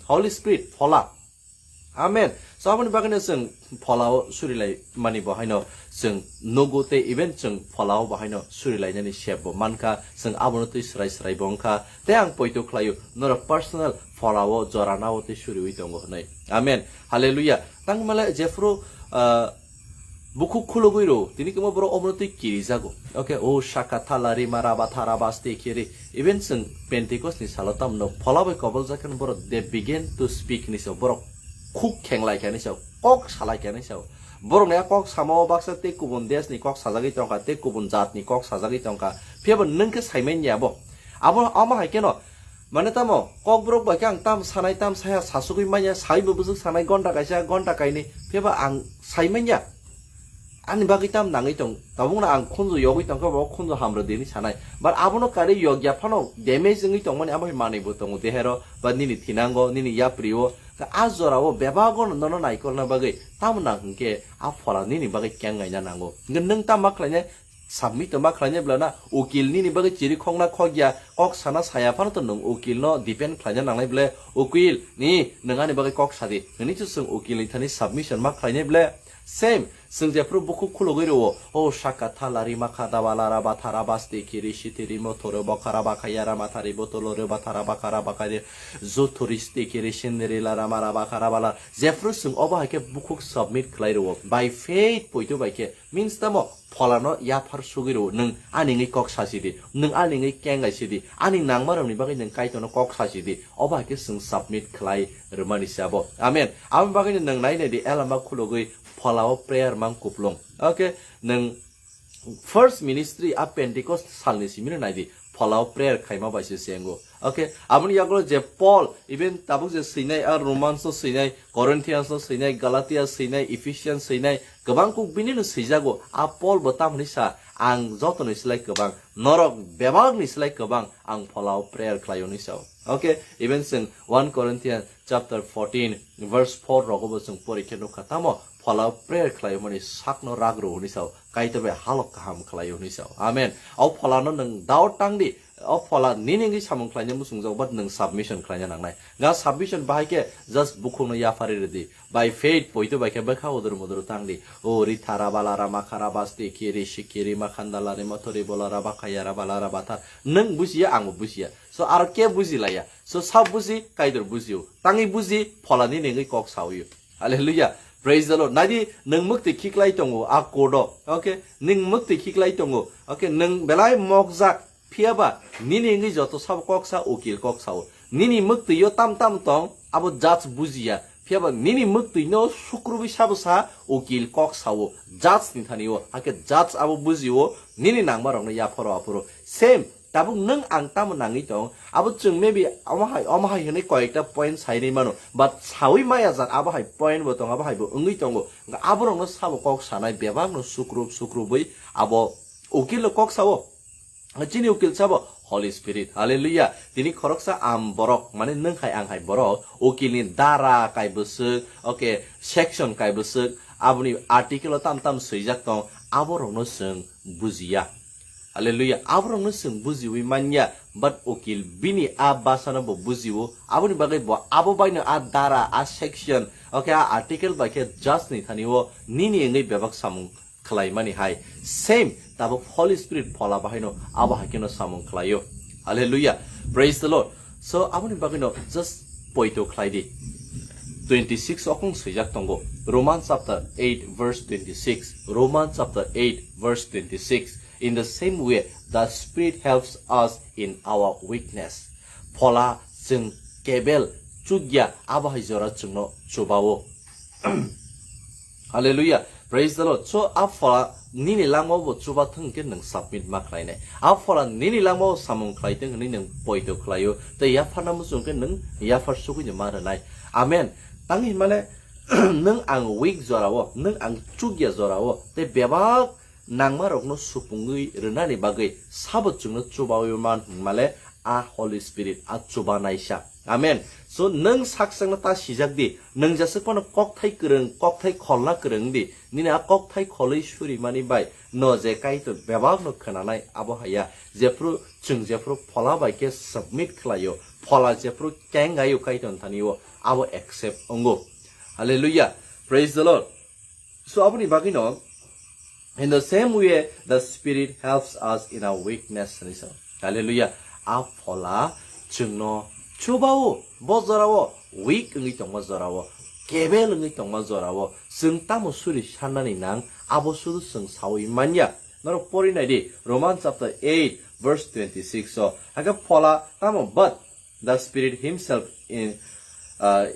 Holy Spirit phola. Amen. So aboni bagwino chwng pholao surilai mani bo haino chwng nugo tei even chwng pholao bo haino surilainani sep bo mankha, chwng abono twi swrai swrai bo wngkha. Tei ang poito khlaio norok personal pholao joranao tei suriwi tongo hwnwi. Amen. Hallelujah. Tangmale jephru, ah, bukhuk khulugwi rw, tini kwma borok omono twi kirijago. Okay, o saka thala rima raba thara baste kiri. Even chwng Pentecost ni salo tamno phola bai koboljak khe borok they begin to speak ni so, borok khuk khenglai khe ni so, kok salai khe ni so. Borok ni a kok samo baksa tei kubun desh ni kok sajagwi tongkha, tei kubun jat ni kok sajagwi tongkha. Phiya bo nwng khe saimanya bo. Abo, amo hai kheno, mane tamo, kokborok bai khe ang tam sanai, tam saya, sasugwi manya, saibo bwswk sanai, gonta kaisa, gonta kainwi, phiya ba ang sai manya. Ani bagwi tam nangwi tong, tabukno ang khunju yogwi tongkha, bo khunju hamrwdi hinwi sanai. But abono karwi yogya phano damage wngwi tongmani abo hai manwi bo tongo dehero, ba nini thinango, nini yaprio. Ka a jorao bebago nono naikolna bagwi tamo nang hwnkhe a phola nini bagwi kengaina nango. Hwnkhe nwng tamo ma khlainai? Submit to ma khlainai bwlana, ukil nini bagwi chiri khokna khokya, kok sana saya phano to nwng ukil no depend khlaina nangnai ble, ukil ni nwng ani bagwi kok sadi, hwnwi se chwng ukil ni thani submission ma khlainai ble. Same, chwng jephru bukhuk khulugwi rwo, o saka thala rima kha daba lara ba thara ba sti kiri siti rimo thoro bo khara ba khaya rama thari bo tolo re ba thara ba khara ba khari juthuri sti kiri sindiri lara mara ba khara ba la. Jephru chwng obo hai khe bukhuk submit khlai rwo, by faith poito bai khe, means tamo pholano yaphar sugwi rwo, nwng ani wngwi kok sasi di, nwng ani wngwi kengai si di, ani nangmarokni bagwi nwng Kaitorno kok sasi di, obo hai khe chwng submit khlai rwmani se abo. Amen. Aboni bagwino nwng nai nai di, elama khulugwi pholao prayer mang kuplung. Okay, nwng first ministry a Pentecost salni simino nai di, pholao prayer khaima bai se se wngo. Okay, aboni yagulo je Paul, even tabuk je swinai, a Romans no swinai, Corinthians no swinai, Galatia swinai, Ephesians swinai, kwbang kuk bini no swijago. A Paul bo tamoni sa, ang joto ni slai kwbang, norok bebak ni slai kwbang, ang pholao prayer khlai hwnwi sao. Okay, even chwng one Corinthians chapter fourteen verse four rogo bo chwng pori khe nukha, tamo pholao prayer khlai mani sakno rak rw hwnwi sao, Kaitor bai halok kaham khlai hwnwi sao. Amen. O pholano nwng doubt tang di, o phola nini wngwi samung khlaina muchungjak, but nwng submission khlaina nangnai. Ga submission bahai khe just bukhukno yaphari rwdi. By faith poito bai khe bwkha udur mudur tang di. O ri thara bala rama khara basti kiri sikiri makhanda lari motori bola raba khaya raba lara bathar. Nwng bujiya, ang bo bujiya. So aro ke buji laiya. So sab buji, Kaitor bujio. Tangwi buji, phola nini wngwi kok sawi. Hallelujah. Praise the Lord. Nadi nwng mukti khiklai tongo a kodo. Okay? Nwng mukti khiklai tongo. Okay, nwng belai mokjak. Phiya ba nini wngwi joto sabo kok sa, ukil kok sao. Nini muktwi o tam tam tong, abo judge bujiya. Phiya ba nini muktwi no sukrubwi sabo sa, ukil kok sao. Judge ni thani o. Hakhe judge abo bujio, nini nangma rokno yapharo aphuru. Same. Tabuk nwng ang tamo nangwi tong, abo chwng maybe omo hai, omo hai hwnwi koyekta point sainwi mano, but sawi maya jat abo hai point bo tong, abo hai bo wngwi tongo. Aborokno sabo kok sanai bebakno sukrup sukrubwi abo ukil no kok sao. Chini ukil sabo Holy Spirit. Hallelujah. Tini khoroksa am borok, mane nwng hai ang hai borok, ukil ni dara kai bwswk, okay, section kai bwswk, aboni article o tam tam swijak tong, aborokno chwng bujiya. Hallelujah. Aborokno chwng bujiwi manya, but ukil bini a basano bo bujio. Aboni bagwi bo abo baino a dara, a section, okay, a article bai khe judge ni thani o nini wngwi bebak samung khlaimani hai. Same, tabuk Holy Spirit phola bahaino abo hai kheno samung khlaio. Hallelujah. Praise the Lord. So, aboni bagwino just poito khlai di. Twenty-six okong swijak tongo. Romans chapter eight verse twenty-six. Romans chapter eight verse twenty-six. In the same way, the Spirit helps us in our weakness. Phola chwng kebel chukya abo hai jora chwngno chubao. Hallelujah. Praise the Lord. So, a phola nini langma bo chuba thwng khe nwng submit ma khlainai. A phola nini langma bo samung khlai thwng hwnwi nwng poito khlaio. Tei yapharna muchung khe nwng yaphar sugwi ma rwnai. Amen. Tang hinmale, nwng ang weak jorao, nwng ang chukya jorao, tei bebak nangmarokno supungwi rwnani bagwi sabo chwngno chubawi man hwnmale a Holy Spirit, a chuba naisa. Amen. So, nwng sak sakno ta sijak di, nwng jeswk phano kokthai kwrwng, kokthai kholna kwrwng di, nini a kokthai kholwi surimani bai no je Kaitor bebakno khwnanai abo haiya, jephru chwng jephru phola bai khe submit khlaio, phola jephru kengaio Kaitor thani o, abo accept wngo. Hallelujah. Praise the Lord. So, aboni bagwino, in the same way, the Spirit helps us in our weakness, hwnwi sa. Hallelujah. A phola chwngno chubao, bo jorao, weak wngwi tongma jorao, kebel wngwi tongma jorao, chwng tamo suri sannani nang, abo sudu chwng sawi manya. Norok pori nai di, Romans chapter eight, verse twenty-six o. Hakhe phola tamo, but the Spirit himself in, uh,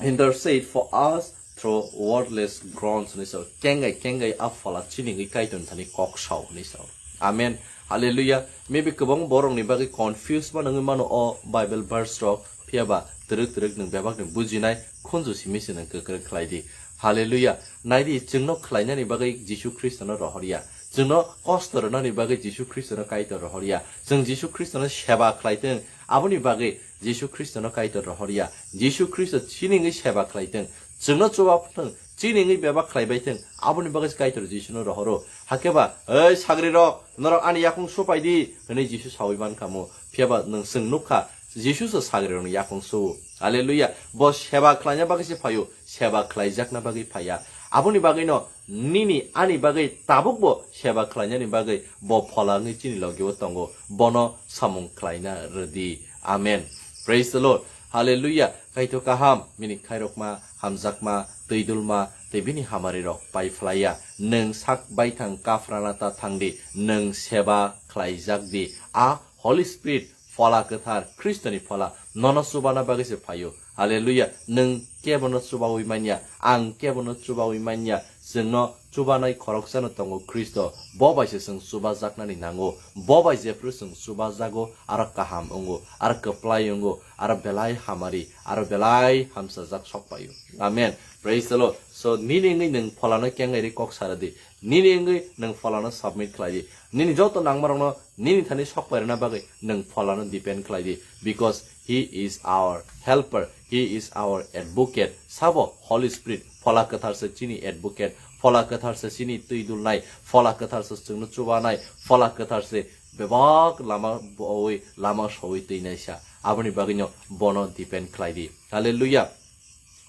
intercede for us through wordless groans, hwnwi sao. Kengai, kengai a phola chini wngwi Kaitor thani kok sao, hwnwi sao. Amen. Hallelujah. Maybe kwbang borokni bagwi confuse ma nangwi mano o Bible verse rok, phiya ba twrwk twrwk nwng bebak ni bujinai khunju simi se nwng kwkrwk khlai di. Hallelujah. Nai di, chwngno khlainani bagwi Jisu Khristono rohor ya. Chwngno kosto rwnani bagwi Jisu Khristono Kaitor rohor ya. Chwng Jisu Khristono seba khlai thwng, aboni bagwi Jisu Khristono Kaitor rohor ya. Jisu Khristo chini wngwi seba khlai thwng, chwngno chuba thwng, chini wngwi bebak khlai bai thwng, aboni bagwi se Kaitor Jisuno rohoro. Hakhe ba, "Oi sagrirok, norok ani yakung supai di," hwnwi Jisu sawi man kha mo. Phiya ba nwng chwng nuk kha, Jisu se sagrirokni yakung su-o. Hallelujah. Bo seba khlaina bagwi se phaio, seba khlaijakna bagwi phaiya. Aboni bagwino nini ani bagwi tabukbo seba khlainani bagwi bo phola wngwi chini logio tongo, bono samung khlaina rwdi. Amen. Praise the Lord. Hallelujah. Kaitor kaham, bini khairokma, hamjakma, twidulma, tei bini hamarirok pai phlaiya. Nwng sak baithang kaphrana ta thangdi, nwng seba khlaijakdi. A Holy Spirit, Phola Kwthar, Khristoni Phola, nono chubana bagwi se phaio. Hallelujah. Nwng kebono chubawi manya, ang kebono chubawi manya. Chwngno chubanai khoroksano tongo Khristo. Bo bai se chwng chubajaknani nango. Bo bai jephru chwng chubajago, aro kaham wngo, aro kwplai wngo, aro belai hamari, aro belai hamsajak sokpaio. Amen. Praise the Lord. So, nini wngwi nwng pholano kengairi kok saradi. Nini wngwi nwng pholano submit khlai di. Nini joto nangmarokno nini thani sokpai rwna bagwi nwng pholano depend khlai di. Because he is our helper, he is our advocate. Sabo Holy Spirit, Phola Kwthar se chini advocate, Phola Kwthar se chini twi dulnai, Phola Kwthar se chwngno chubanai, Phola Kwthar se bebak lama bawi, lama sawi twinaisa. Aboni bagwino bono depend khlai di. Hallelujah.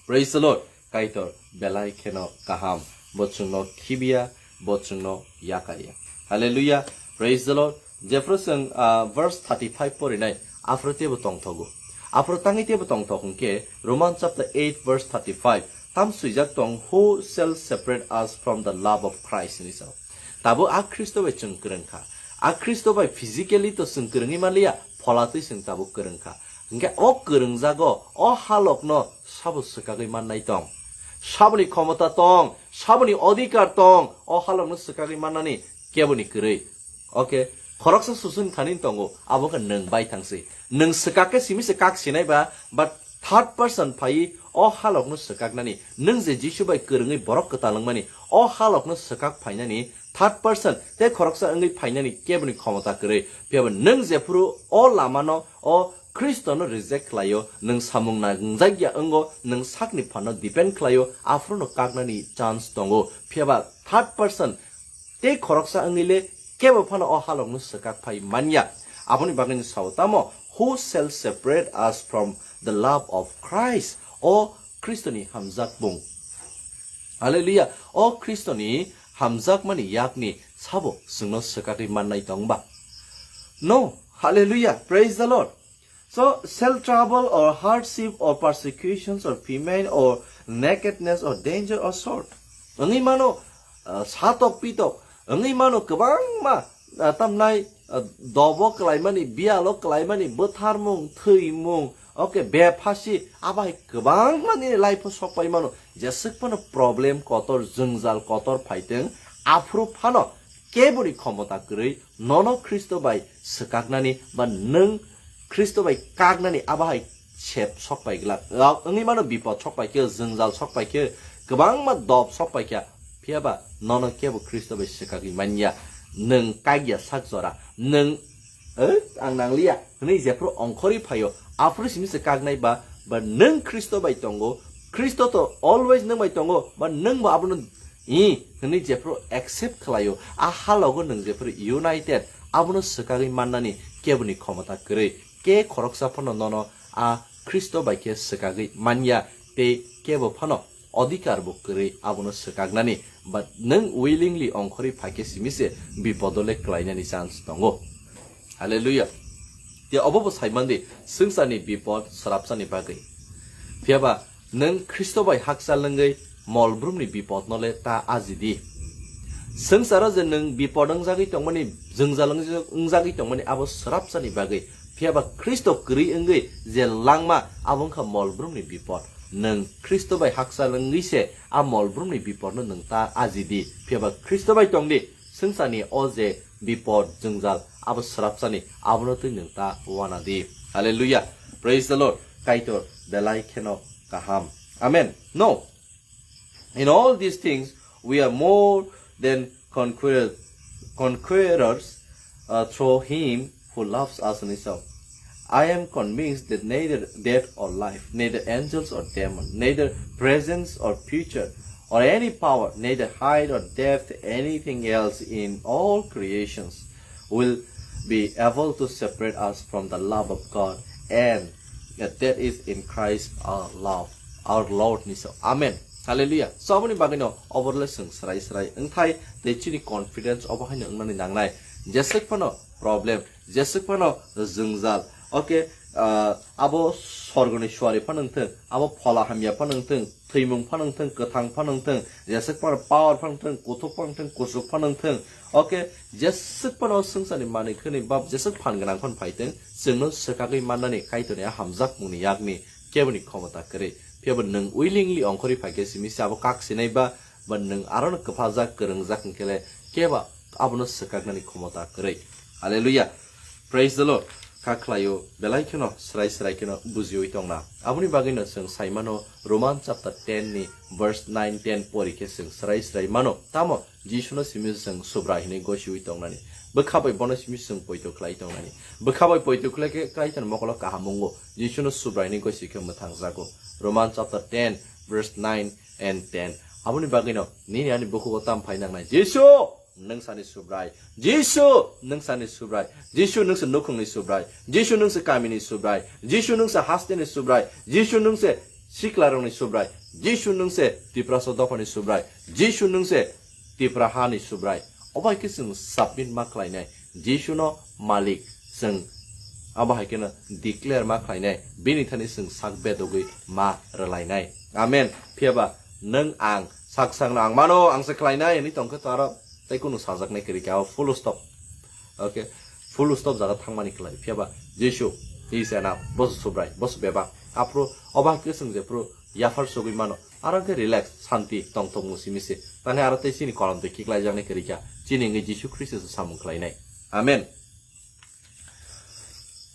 Praise the Lord. Kaitor belai kheno kaham. Bo chwngno khibiya, bo chwngno yakariya. Hallelujah. Praise the Lord. Jephru chwng, ah, verse thirty-five porinai, aphuru teibo tongthogo. Aphuru tangwi teibo tongthok hwnkhe, Roman chapter eight verse thirty-five. Tam swijak tong, "Who shall separate us from the love of Christ?" hinwi sao. Tabuk a Khristo bai chwng kwrwng kha. A Khristo bai physically to chwng kwrwngwi manliya, phola twi chwng tabuk kwrwng kha. Hwnkhe o kwrwngjago, o halokno sabo swkagwi mannai tong? Saboni khomota tong, saboni odhikar tong, o halokno swkagwi mannani keboni kwrwi? Okay, khoroksa susun thani tongo, abo khe nwng bai thangsi. Nwng swkak khe simi se kak sinai ba, but third person phaiwi o halokno swkaknani, nwng je Jisu bai kwrwngwi borok kwtal wngmani, o halokno swkak phainani, third person tei khoroksa wngwi phainani keboni khomota kwrwi. Phiyaba nwng jephuru o lamano, o Khristono reject khlaio, nwng samung nangjakya wngo, nwng sakni phano depend khlaio, aphuru no kaknani chance tongo. Phiyaba third person tei khoroksa wngwi le kebo phano o halokno swkak phai manya. Aboni bagwino sao tamo, "Who shall separate us from the love of Christ?" O Khristoni hamjakmung. Hallelujah. O Khristoni hamjakmani yakni sabo chwngno swkagwi mannai tong ba? No. Hallelujah. Praise the Lord. So, shall trouble or hardship or persecutions or famine or nakedness or danger or sword. Wngwi mano, ah, satok pitok. Wngwi mano kwbangma, ah, tamnai, ah, dobo kwlaimani, biyalo kwlaimani, bwtharmung, thwimung, okay, bephasi, abai kwbangma nini life-o sokpai mano. Jeswk phano problem kotor, jwngjal kotor phaitwng, aphuru phano keboni khomota kwrwi nono Khristo bai swkaknani ba nwng Khristo bai kaknani abo hai sep sokpai glak. Rok wngwi mano bipod sokpai khe, jwngjal sokpai khe, kwbangma dob sokpai khe, phiyaba nono kebo Khristo bai swkagwi manya. Nwng kakya sak jora, nwng, "Eh, ang nangliya," hwnwi jephru ongkhorwi phaio, aphuru simi se kaknai ba, ba nwng Khristo bai tongo, Khristo to always nwng bai tongo, ba nwng bo abono i hwnwi jephru accept khlaio, a halogo nwng jephru united, abono swkagwi mannani keboni khomota kwrwi. Ke khoroksa phano nono a Khristo bai khe swkagwi manya, tei kebo phano odhikar bo kwrwi abono swkaknani, but nwng willingly ongkhorwi phaikhe simi se bipodo le kwlainani chance tongo. Hallelujah. Tei obo bo saimandi swngcharni bipod swrapsani bagwi. Phiyaba nwng Khristo bai hakchal wngwi mol brumni bipodno le ta ajidi. Swngcharo je nwng bipod wngjagwi tongmani, jwngjal wngjagwi tongmani abo swrapsani bagwi. Phiyaba Khristo kwrwi wngwi je langma abo wngkha mol brumni bipod. Nwng Khristo bai hakchal wngwi se a mol brumni bipodno nwng ta ajidi. Phiyaba Khristo bai tongdi, swngcharni o je bipod jwngjal abo swrapsani, abono twi nwng ta wanadi. Hallelujah. Praise the Lord. Kaitor belai kheno kaham. Amen. No. In all these things, we are more than conquerors, conquerors, uh, through him who loves us, hinwi sao. I am convinced that neither death or life, neither angels or demon, neither presence or future, or any power, neither height or depth, anything else in all creations will be able to separate us from the love of God, and that is in Christ our love, our Lord, hinwi sao. Amen. Hallelujah. So, aboni bagwino oborle chwng srai srai wngthai, tei chini confidence obo haino wngnani nangnai. Jeswk phano problem, jeswk phano jwngjal. Okay, ah, abo sorgoni suari phano wngthwng, abo phola hamya phano wngthwng, thwimung phano wngthwng, kwthang phano wngthwng, jeswk phano power phano wngthwng, kuthuk phano wngthwng, kusuk phano wngthwng. Okay, jeswk phano swngcharni manwi khwnwi ba jeswk phan gwnang phano phaithwng, chwngno swkagwi mannani Kaitorni a hamjakmungni yakni keboni khomota kwrwi. Phiyaba nwng willingly ongkhorwi phaikhe simi se abo kak sinai ba, ba nwng arono kwphajak kwrwngjak hwnkhe le keba abono swkaknani khomota kwrwi. Hallelujah. Praise the Lord. Kha khlaio, belai kheno srai srai kheno bujiwi tongna. Aboni bagwino chwng sai mano Roman chapter ten ni verse nine ten pori khe chwng srai srai mano. Tamo Jisuno simi chwng Subrai hinwi gosiwi tongnani. Bwkha bai bono simi chwng poito khlai tongnani. Bwkha bai poito khlai khe Kaitorni mokolo kaham wngo. Jisuno Subrai hinwi gosi khe mwthangjago. Roman chapter ten verse nine and ten. Aboni bagwino nini ani bukhugo tam phai nangnai. Jisu! Nwng sani Subrai. Jisu, nwng sani Subrai. Jisu, nwng se nukhungni Subrai. Jisu, nwng se kamini Subrai. Jisu, nwng se hasteni Subrai. Jisu, nwng se siklarokni Subrai. Jisu, nwng se Tiprasa dophani Subrai. Jisu, nwng se Tipra hani Subrai. Obo hai khe chwng submit ma khlainai. Jisuno Malik chwng abo hai kheno declare ma khlainai. Bini thani chwng sak bedogwi ma rwlainai. Amen. Phiyaba nwng ang sak sakno ang mano, ang se khlainai hinwi tongkhe to aro tei kunu sajaknai kwrwi khe, abo full stop. Okay, full stop jaga thangmani kwlai. Phiyaba Jisu, he is enough, boso Subrai, boso bebak. Aphuru obo hai khe chwng jephuru yaphar sogwi mano, aro khe relax, santi tongthok musi misi. Tani aro tei chini kolom twi khiklaijaknai kwrwi kha, chini wngwi Jisu Khristo se samung khlainai. Amen.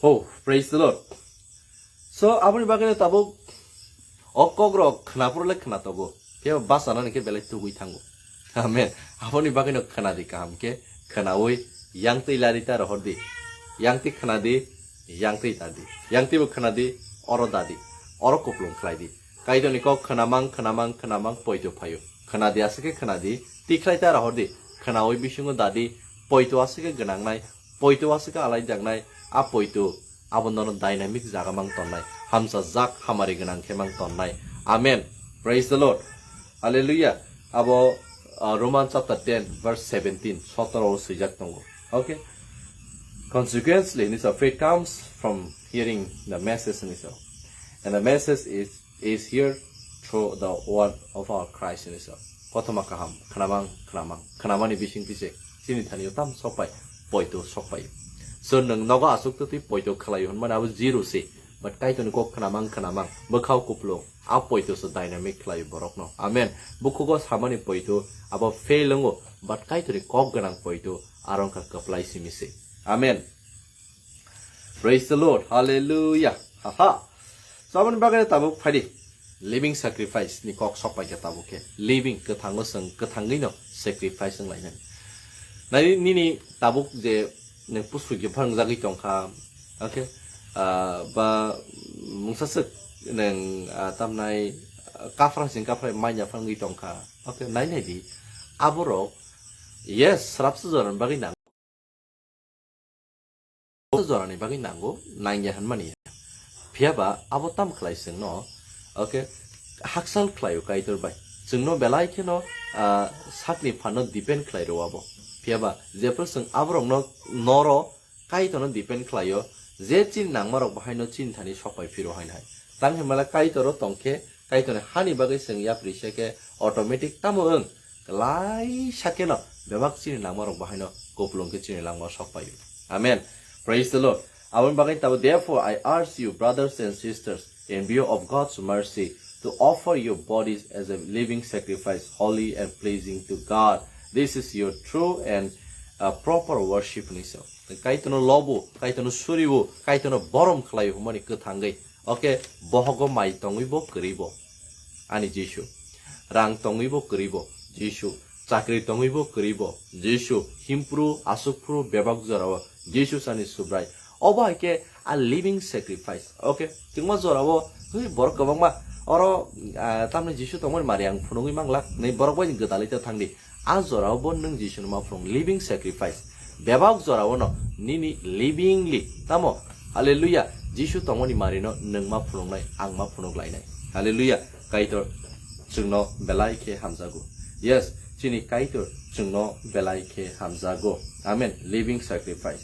Oh, praise the Lord. So, aboni bagwino tabuk o kokrok khwnaphuru le khwnatogo. Phiya bachanani khe belai tugwi thango. Amen. Aboni bagwino khwnadi kaham khe, khwnawi yangtwi lari ta rohordi. Yangtwi khwnadi, yangtwi tadi. Yangtwi bo khwnadi, oro dadi. Oro kuplung khlaidi. Kaitorni kok khwnamang, khwnamang, khwnamang poito phaio. Khwnadi aswk khe khwnadi, tikhlai ta rohordi. Khwnawi bisingo dadi, poito aswk khe gwnangnai, poito aswk khe alai daknai, a poito abo nono dynamic jaga mang tonnai, hamsa jak hamari gwnang khe mang tonnai. Amen. Praise the Lord. Hallelujah. Abo, uh, Roman chapter ten verse seventeen, sotoro o swijak tongo. Okay. Consequently, this faith comes from hearing the message, and the message is is here through the word of our Christ in Israel. Kothoma kaham, khwnamang, khwnamang, khwnamani bisingtwi se chini thani tam sokpai, poito sokpai. So nwng nogo aswk twi poito khlai hwnmani abo zero se, but Kaitorni kok khwnamang, khwnamang, bwkhao kupulung, a poito se dynamic khlai borokno. Amen. Bukhugo samani poito abo fail wngo, but Kaitorni kok gwnang poito aro wngkha kwplai simi se. Amen. Praise the Lord. Hallelujah. Haha. So, aboni bagwi tabuk phaidi. Living sacrifice ni kok sok paikha tabuk khe. Living, kwthango chwng kwthangwi no sacrifice wng lainani. Nai nini tabuk je nwng pusuk je phangjagwi tongkha. Okay. Ah, ba mungsa swk nwng, ah, tamnai, ah, kaphra sing kaphra manya phangwi tongkha. Okay, nai nai di. Aborok, yes, srapsa jorani bagwi nang jorani bagwi nango, nangya hwnmani. Phiyaba abo tam khlai chwngno, okay, haksal khlaio Kaitor bai. Chwngno belai kheno, ah, sakni phanno depend khlai rw abo. Phiyaba jephru chwng aborokno noro Kaitorno depend khlaio, je chini nangmarok bahaino chini thani sokpai phiro haino hai. Tang hinmale Kaitoro tongkhe, Kaitorni hani bagwi chwng yapri se khe automatic tamo wng. Klaisa kheno bebak chini langmarok bahaino kupulung khe chini langmao sok paio. Amen. Praise the Lord. Aboni bagwi tabo, therefore, I urge you, brothers and sisters, in view of God's mercy, to offer your bodies as a living sacrifice, holy and pleasing to God. This is your true and, uh, proper worship, hwnwi sa. Kaitorno lobo, Kaitorno suribo, Kaitorno borom khlaio hwnmani kwthangwi. Okay, bohogo mai tongwi bo kwrwi bo. Ani Jisu. Rang tongwi bo kwrwi bo. Jisu. Chakri tongwi bo kwrwi bo. Jisu. Himpru, asukphru, bebak jorao. Jisu sani Subrai. Obo hai khe a living sacrifice. Okay, chwngma jorao, hoi, borok kwbangma oro, ah, tamni Jisu tongmani mari ang phunugwi manglak. Nei borok bai gwdalwi ta thangdi. A jorao bo nwng Jisuni ma phunuk living sacrifice. Bebak jorao no nini livingly. Tamo? Hallelujah. Jisu tongmani mari no nwng ma phunuknai, ang ma phunuk lainai. Hallelujah. Kaitor. chwngno belai khe hamjago. Yes, chini Kaitor chwngno belai khe hamjago. Amen. Living sacrifice.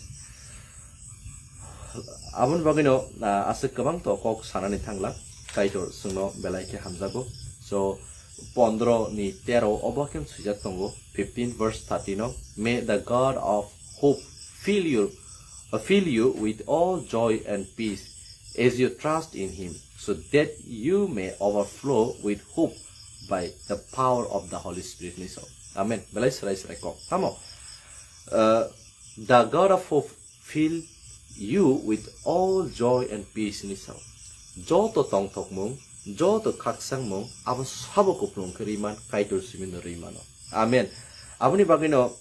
Aboni bagwino, ah, aswk kwbang to kok sanani thangla, Kaitor chwngno belai khe hamjago. So, pondro ni tero obo khe swijak tongo, fifteen verse thirteen o, "May the God of hope fill you, uh, fill you with all joy and peace as you trust in him, so that you may overflow with hope by the power of the Holy Spirit," hinwi sao. Amen. Belai srai srai kok. Tamo, uh, "The God of hope fill you with all joy and peace," hinwi sao. Joto tongthokmung, joto khakchangmung, abo sabo kupulung khe rwi man, Kaitor simi no rwi mano. Amen. Aboni bagwino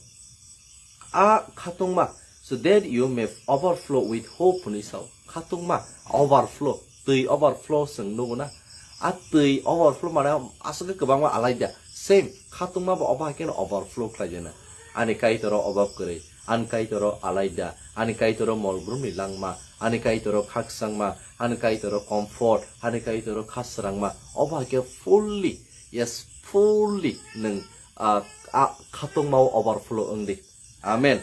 a khatungma, "So that you may overflow with hope," hinwi sao. Khatungma, overflow, twi overflow chwng nugo na. A twi overflow mane aswk kwbangma alaida. Same, khatungma bo obo hai kheno overflow khlai jana. Ani Kaitoro obo kwrwi, ani Kaitoro alaida, ani Kaitoro mol brumni langma, ani Kaitoro khakchangma, ani Kaitoro comfort, ani Kaitoro khasrangma. Obo hai khe fully, yes, fully nwng, ah, ah, khatungmao overflow wng di. Amen.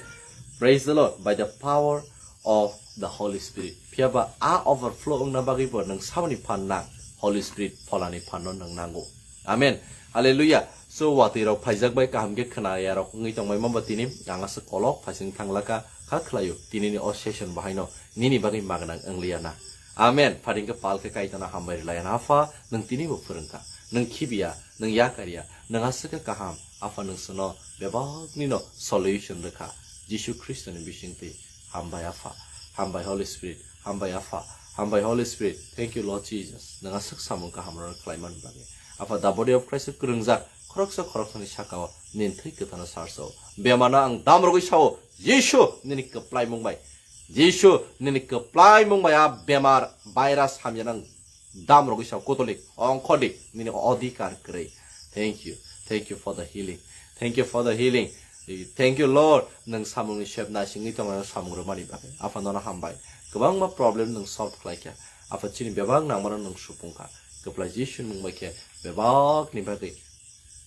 Praise the Lord. By the power of the Holy Spirit. Phiya ba a overflow wngna bagwi bo nwng saboni phan nang, Holy Spirit pholani phanno nwng nango. Amen. Hallelujah. So, watwi rok phaijak bai kaham khe khna ya rok wngwi tongbai mamba tini ang aswk kolok phaising thanglaka kha khlaio tinini o session bahaino nini bagwi magnang wngliya na. Amen. Pharing khe pal khe Kaitorno hambai rwlaiya na Apha, nwng tini bo phwrwngkha. Nwng khibiya, nwng yakarya, nwng aswk khe kaham. Apha nwng chwngno bebaknino solution rwkha. Jisu Khristoni bisingtwi. Hambai Apha, hambai Holy Spirit, hambai Apha, hambai Holy Spirit. Thank you, Lord Jesus. Nwng aswk samung kaham rwna khlai man bagwi. Apha, the body of Christ kwrwngjak khoroksa khoroksani sakao nini thwi kwthano sarso. Bemarno ang dam rwgwi sao, Jisu nini kwplaimung bai. Jisu nini kwplaimung bai a bemar virus hamya nang dam rwgwi sao, Kotolik ongkhordi nini odhikar kwrwi. Thank you. Thank you for the healing. Thank you for the healing. Thank you, Lord. Nwng samungni sep naisingwi tongmani samung rwmani bagwi. Apha nono hambai. Kwbangma problem nwng solve khlai kha. Apha chini bebak nangmano nwng supung kha. Kwplai Jisuni mung bai khe bebakni bagwi.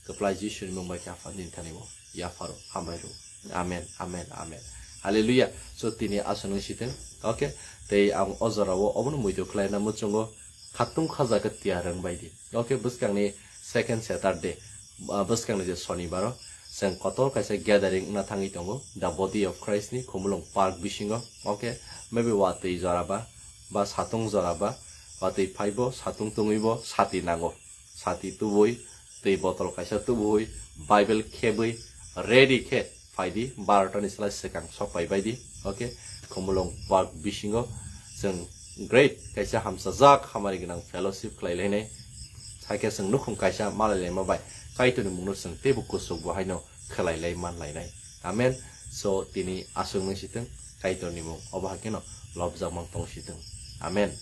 Kwplai Jisuni mung bai khe Apha nini thani bo yapharo hambai rw. Amen, amen, amen. Hallelujah. So tini aswk nung siteng. Okay. Tei ang o jorao obono muitu khlaina muchungo khatung khaja khe tiyar wng bai di. Okay, bwskangni second Saturday, ah, bwskangni je Sonibaro chwng kotor kaisa gathering wngna thangwi tongo, the body of Christ ni Khumulwng Park bisingo. Okay, maybe watwi jora ba, ba satung jora ba, watwi phaibo, satung tungwibo, sati nango. Sati tubui, twi botol kaisa tubui, Bible khebwi, ready khe phaidi, barota ni slai swkang sok pai bai di. Okay, Khumulwng Park bisingo chwng great kaisa hamsajak hamari gwnang fellowship khlai lainai. Hakhe chwng nukhung kaisa malai laima bai Kaitorni mungno chwng teibo kuchuk bo haino khlai lai man lainai. Amen. So tini aswk nung sitwng, Kaitorni mung obo hakheno lobjak mang tong sitwng. Amen.